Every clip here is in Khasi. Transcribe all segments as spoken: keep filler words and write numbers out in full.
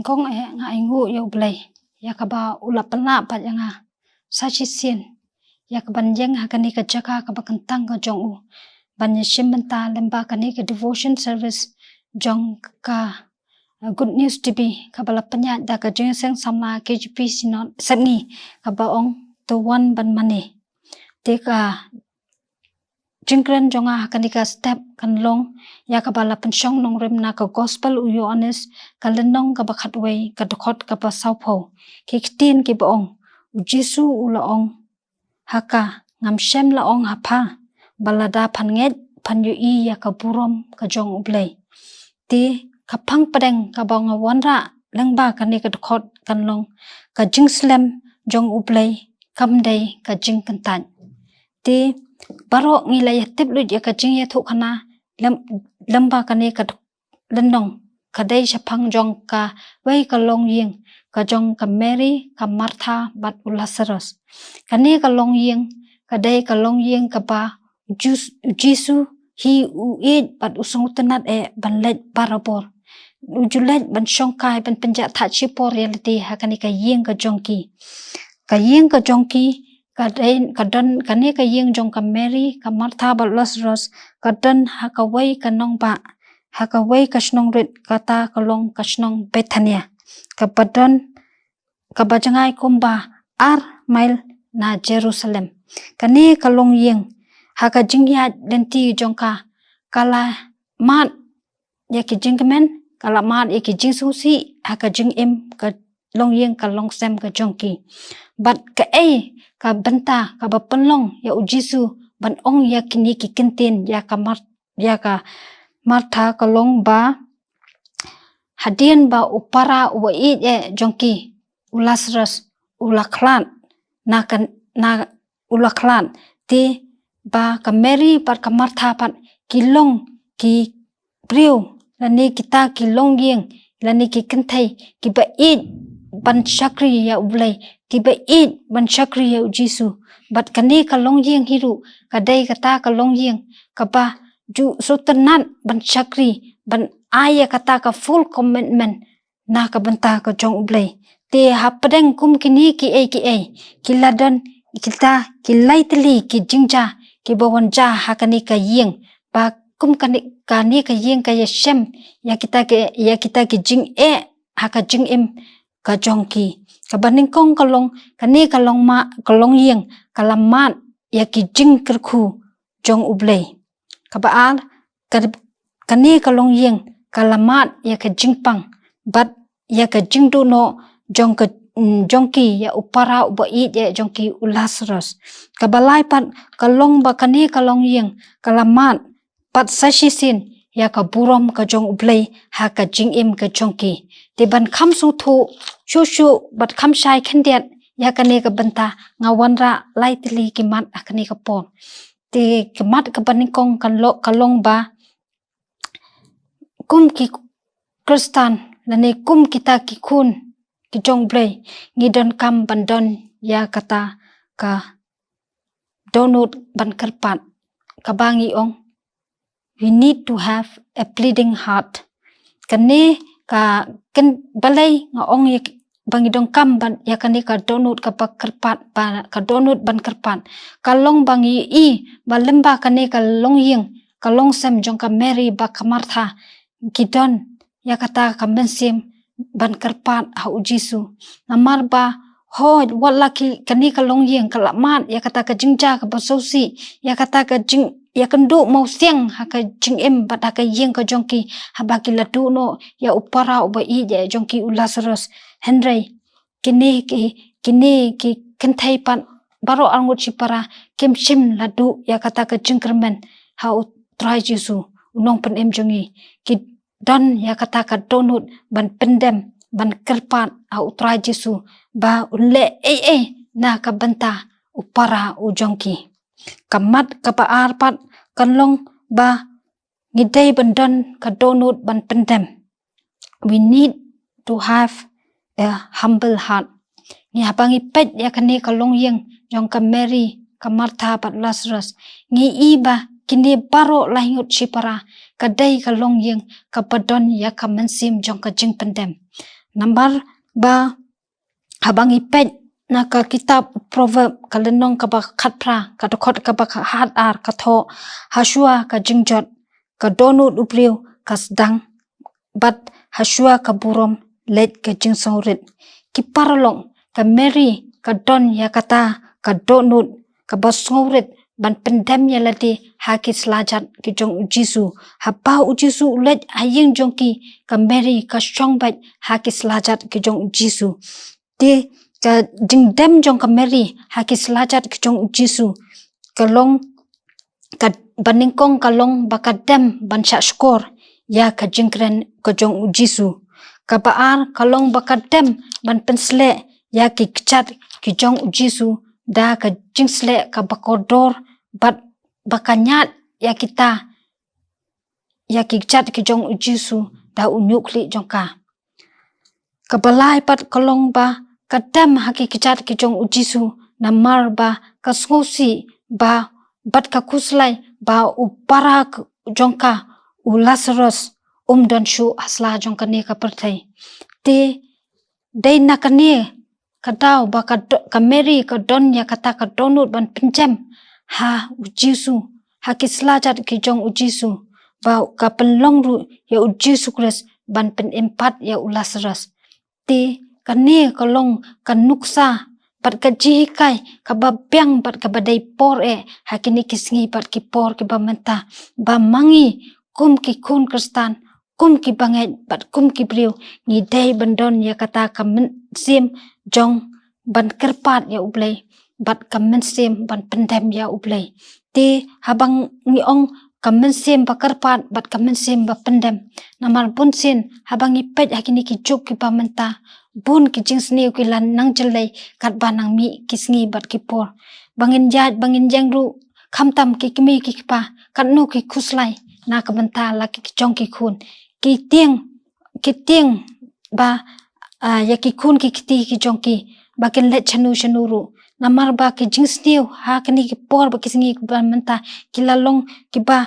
Pong eh nga ainguh ïa U Blei ïa kaba u la pynlah pat ïa nga sa shisien ïa kaban ïeng ha kane ka jaka kaba kyntang ka jong u, ban ïashim bynta lyngba kane ka devotion service jong ka, uh, Good News T V, kaba la pynïaid da ka Jingïaseng Samla K J P Synod Sepngi, kaba ong To Wan Ban Mane. Te ka jingkren jong nga ha kane ka step kan long ïa kaba la pynshong nongrim na ka Gospel u Ïoannis, ka lynnong kaba khatwei, ka dkhot kaba sawphew. Ki ktien kiba ong, U Jisu u la ong ha ka, ngam shym la ong ha pha ba lada phan ngeit phan ïohi ïa ka burom ka jong U Blei. Te ka phang pdeng kaba nga wanrah lyngba kane ka dkhot kan long, ka jingslem jong U Blei kam dei ka jingkyntait. Te baroh ngi la ïatip lut ïa ka jingïathuhkhana lym-, lyngba kane ka dk-, lynnong, ka dei shaphang jong kawei ka longïing ka jong ka Mary, ka Martha bad u Lazarus. Kane ka longïing ka dei ka longïing kaba U Jis-, U Jisu hi u ïeit bad u sngewtynnat eh ban leit barabor. U ju leit ban shongkai ban pynjah thait shipor ïa lade ha kane ka ïing ka jong ki. Ka ïing ka jong ki ka dei, ka don, kane ka ïing jong ka Mary, ka Martha bad Lazarus ka don ha kawei ka nongbah, ha kawei ka shnong rit, kata ka long ka shnong Bethania, kaba don, kaba jngai kumba ar mail na Jerusalem. Kane ka longïing ha ka jingïaid lynti jong ka, ka la mad ïa ki jingkmen, ka la mad ïa ki jingsngewsih ha ka jingim ka longïing ka longsem ka jong ki. Bad kaei ka bynta kaba pynlong ïa U Jisu ban ong ïa kine ki ktien ïa ka Mar-, ïa ka Martha ka long ba hadien ba u para uba ïeit eh jong ki u Lazarus u la khlad, na ka, na u la khlad, te ba ka Mary bad ka Martha pat ki long ki briew lane kita ki longïing lane ki kynthei kiba ïeit ban shakri ïa U Blei, kiba ïeit ban shakri ïa U Jisu. Bad kane ka longïing hi ruh ka dei kata ka longïing kaba ju sngewtynnat ban shakri, ban ai ïa kata ka full commitment na ka bynta ka jong U Blei. Te hapdeng kum kine kiei kiei ki la don kita ki lai tylli ki jingjia kiba wan jia ha kane ka ïing, ba kum kane, kane ka ïing ka ïashem ïa kita ki, ïa kita ki jingeh ha ka jingim ka jong ki. Kaba nyngkong ka long, kane ka long ma, ka longïing ka la mad ïa ki jingkyrkhu jong U Blei. Kaba ar, ka, kane ka longïing ka la mad ïa ka jingpang bad ïa ka jingduh noh jong ka, mm, jong ki ïa u para uba ïeit eh jong ki u Lazarus. Kaba lai pat ka long ba kane ka longïing ka la mad pat sa shisien ïa ka burom ka jong U Blei ha ka jingim ka jong ki. Te ban kham sngewthuh shuh shuh bad kham shai khyndiat ïa kane ka bynta, nga wanrah lai tylli ki mat ha kane ka por. Te ka mat kaba nyngkong ka lo-, ka long ba kum ki Khristan lane kum kita ki khun ki jong U Blei, ngi donkam ban don ïa kata ka dohnud ban kyrpad, kaba ngi ong, we need to have a pleading heart. Kane ka, kan, balei nga ong ïa ki, ba ngi donkam ban, ïa kane ka dohnud kaba kyrpad, ba ka dohnud ban kyrpad ka long ba ngi i ba lyngba kane ka longïing ka longsem jong ka Mary bad ka Martha ki don ïa kata ka mynsiem ban kyrpad ha U Jisu. Namar ba hooid, wat la ki, kane ka longïing ka la mad ïa kata ka jingjia kaba sngewsih, ïa kata ka jing, ïakynduh mawsiang ha ka jingim bad ha ka ïing ka jong ki, haba ki la duh noh ïa u para uba ïeit eh jong ki u Lazarus. Hynrei kine ki, kine ki kynthei pat baroh arngut shipara kim shym la duh ïa kata ka jingkyrmen ha U Trai Jisu, U Nongpynim jong ngi. Ki don ïa kata ka dohnud ban pyndem, ban kyrpad ha U Trai Jisu ba un leh ei ei na ka bynta u para u jong ki. Ka mat kaba ar pat kan long ba ngi dei ban don ka dohnud ban pyndem. We need to have a humble heart. Ngi, haba ngi peit ïa kane ka longïing jong ka Mary, ka Martha bad Lazarus, ngi i ba kine baroh laingut shipara ka dei ka longïing kaba don ïa ka mynsiem jong ka jingpyndem. Namar ba haba ngi peit na ka kitab Proverb, ka lynnong kaba khatphra, ka dkhot kaba khatar, ka thoh: Hashwa ka jingjot ka dohnud u briew ka sdang, bad hashwa ka burom leit ka jingsngewrit. Ki paralok, ka Mary ka don ïa kata ka dohnud kaba sngewrit ban pyndem ïa lade ha ki slajat ki jong U Jisu. Haba U Jisu u leit ha ïing jong ki, ka Mary ka shong beit ha ki slajat ki jong U Jisu. Te ka jingdem jong ka Mary ha ki slajat ki jong U Jisu ka long, kaba nyngkong ka long ba ka dem ban shahshkor ïa ka jingkren ka jong U Jisu. Kaba ar ka long ba ka dem ban pynsleh ïa ki kjat ki jong U Jisu da ka jingsleh kaba kordor, bad ba ka ñiad ïa kita, ïa ki kjat ki jong U Jisu da u ñiuhkhlieh jong ka. Kaba lai pat ka long ba ka dem ha ki kjat ki jong U Jisu, namar ba ka sngewsih ba, bad ka khuslai ba u para jong ka, u Lasarus, um don shuh ha sla jong kane ka pyrthei. Te dei na kane ka daw ba ka do-, ka Mary ka don ïa kata ka dohnud ban pynjem ha U Jisu, ha ki slajat ki jong U Jisu, ba ka pynlong ruh ïa U Jisu Khrist ban pynim pat ïa u Lasarus. Te kane ka long ka nuksa bad ka jinghikai kaba biang bad kaba dei por eh ha kine ki sngi bad ki por kiba mynta, ba ma ngi kum ki khun Khristan, kum ki bangeit bad kum ki briew, ngi dei ban don ïa kata ka mynsiem jong ban kyrpad ïa U Blei, bad ka mynsiem ban pyndem ïa U Blei. Te haba ngi ong ka mynsiem ba kyrpad bad ka mynsiem ba pyndem, namar bunsien haba ngi peit ha kine ki juk kiba mynta, bun ki jingsniew ki la nang jyllei katba nang mih ki sngi bad ki por. Ba ngin ïaid ba ngin ïeng ruh, khamtam ki kmie ki kpa, katno ki khuslai na ka bynta la ki jong ki khun. Ki tieng, ki tieng ba, ah, ïa ki khun ki kti ki jong ki, ba kin leit shano shano ruh. Namar ba ki jingsniew ha kine ki por bad ki sngi kiba mynta ki la long kiba,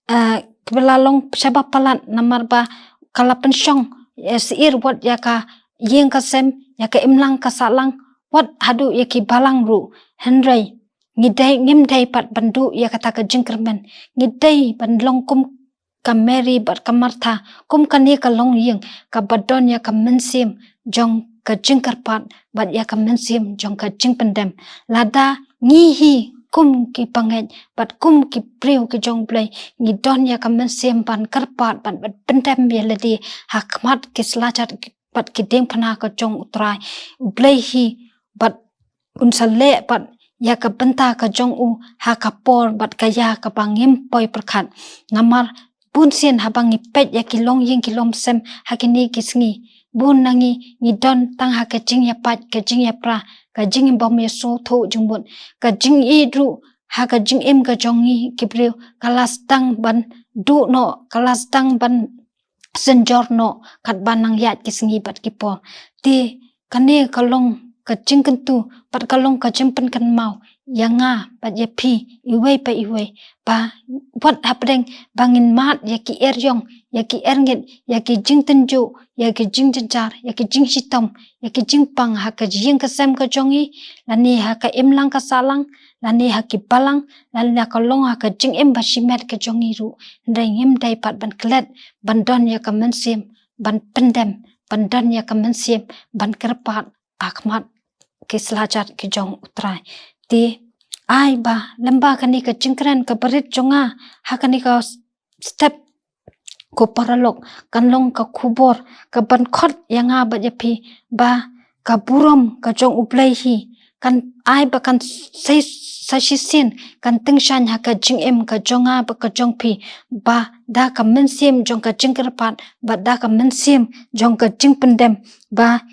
ah, kiba la long shaba palat, namar ba ka la pynshong, eh, syiar wat ïa ka ïing ka sem, ïa ka imlang ka sahlang, wat haduh ïa ki balang ruh. Hynrei ngi dei, ngim dei pat ban duh ïa kata ka jingkyrmen. Ngi dei ban long kum ka Mary bad ka Martha, kum kane ka longïing kaba don ïa ka mynsiem jong ka jingkyrpad bad ïa ka mynsiem jong ka jingpyndem. Lada ngi hi kum ki bangeit bad kum ki briew ki jong U Blei, ngi don ïa ka mynsiem ban kyrpad bad, bad pyndem ïa lade ha khmat ki slajat bad ki diengphna ka jong U Trai, U Blei hi bad un sa leh bad ïa ka bynta ka jong u ha ka por bad ka ïa kaba ngim poi pyrkhat. Namar bunsien haba ngi peit ïa ki longïing ki longsem ha kine ki sngi, bun na ngi ngi don tang ha ka jingïapait, ka jingïapra, ka jingbym ïasngewthuh jingmut, ka jingïeit ruh ha ka jingim ka jong ngi ki briew ka la sdang ban duh noh, ka la sdang ban synjor noh katba nang ïaid ki sngi bad ki por. Te kane ka long ka jingkyntu bad ka long ka jingpynkynmaw ïa nga bad ïa phi iwei pa iwei, ba wat hapdeng ba ngin mad ïa ki eriong, ïa ki erngit, ïa ki jingtynjuh, ïa ki jingjynjar, ïa ki jingshitom, ïa ki jingpang ha ka ïing ka sem ka jong ngi, lane ha ka imlang ka sahlang, lane ha ki balang, lane ka long ha ka jingim ba shimet ka jong ngi ruh. Hynrei ngim dei pat ban klet ban don ïa ka mynsiem ban pyndem, ban don ïa ka mynsiem ban kyrpad ha khmat ki slajat ki jong U Trai. Te ai ba lem ba kane ka jingkren kaba rit jong nga ha kane ka step, ko paralok, kan long ka khubor kaban khot ïa nga bad ïa phi, ba ka burom ka jong U Blei hi kan ai ba kan sa, sa shisien kan tyngshaiñ ha ka jingim ka jong nga bad ka jong phi, ba da ka mynsiem jong ka jingkyrpad bad da ka mynsiem jong ka jingpyndem, ba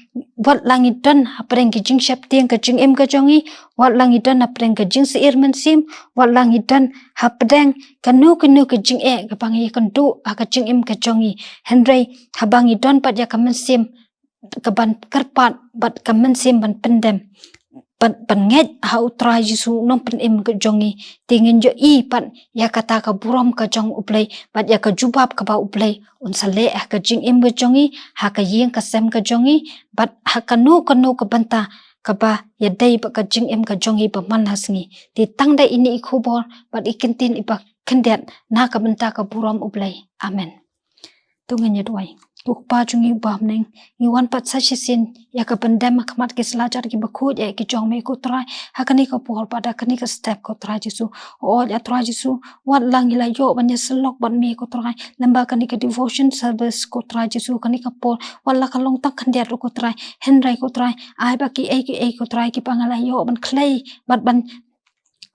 wat la ngi don hapdeng ki jingsheptieng ka jingim ka jong ngi, wat la ngi don hapdeng ka jingsyier mynsiem, wat la ngi don hapdeng kano kano ka jingeh kaba ngi ïakynduh ha ka jingim ka jong ngi, hynrei haba ngi don pat ïa ka mynsiem kaban kyrpad bad ka mynsiem ban pyndem, ban, ban ngeit ha U Trai Jisu u nongpynim ka jong ngi, te ngin ïohi pat ïa kata ka burom ka jong U Blei bad ïa ka jubab kaba U Blei un sa leh ha ka jingim ka jong ngi, ha ka ïing ka sem ka jong ngi, bad ha kano kano ka bynta kaba ïadei bad ka jingim ka jong ngi ba man la sngi. Te tang da ine i khubor bad i kyntien iba khyndiat na ka bynta ka burom U Blei. Amen. To ngin ïa duwai. Ko Kpa jong ngi uba ha bneng, ngi wan pat sa shisien ïa ka ban dem ha khmat ki slajat kiba khuid ïa ki jong me ko Trai, ha kane ka por bad ha kane ka step ko Trai Jisu. Ïa Trai Jisu, wat la ngi la ïoh ban ïasyllok bad me ko Trai, lyngba kane ka devotion service ko Trai Jisu, kane ka por wat la ka long tang khyndiat ruh ko Trai, hynrei ko Trai, ai ba kiei kiei ko Trai kiba nga la ïoh ban khlei bad ban,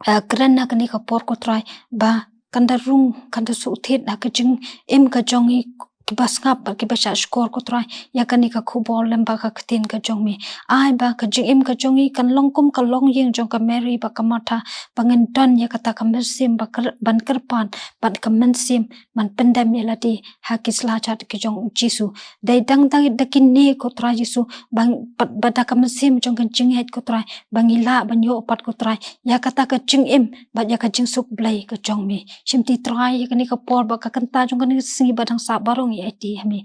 eh, kren ha kane ka por ko Trai, ba kan da rung, kan da suk thied ha ka jingim ka jong ngi kiba sngap bad kiba shahshkor ko Trai ïa kane ka khubor lyngba ka ktien ka jong me. Ai ba ka jingim ka jong ngi kan long kum ka longïing jong ka Mary bad ka Martha, ba ngin don ïa kata ka mynsiem ba kyr-, ban kyrpad bad ka mynsiem ban pyndem ïa lade ha ki slajat ki jong U Jisu. Dei tang da, da kine ko Trai Jisu, ba, ba, ba da ka mynsiem jong ka jingngeit ko Trai, ba ngi lah ban ïoh pat ko Trai ïa kata ka jingim bad ïa ka jingsuk Blei ka jong me. Shim ti Trai ïa kane ka por bad ka kynta jong kane ka sngi ba dang sah baroh ngi aiti ha me.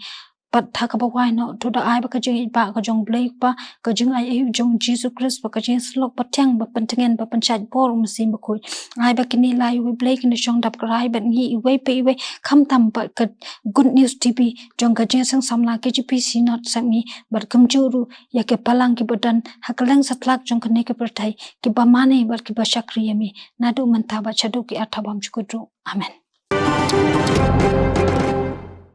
Bad ha kaba wai noh, to da ai ba ka jingïeit ba ka jong Blei Kpa, ka jingaiei jong Jisu Khrist bad ka jingïasyllok ba thiang ba pyntngen ba pynshait bor U Mynsiem Bakhuid. Ai ba kine lai uwei Blei kin da shong dap kyrhai bad ngi iwei pa iwei, khamtam bad ka Good News T V jong ka Jingïaseng Samla K J P Synod Sepngi, bad kumjuh ruh ïa ki balang kiba don ha kylleng satlak jong kane ka pyrthei, kiba mane bad kiba shakri ïa me naduh mynta bad shaduh ki arta bymjukut ruh. Amen.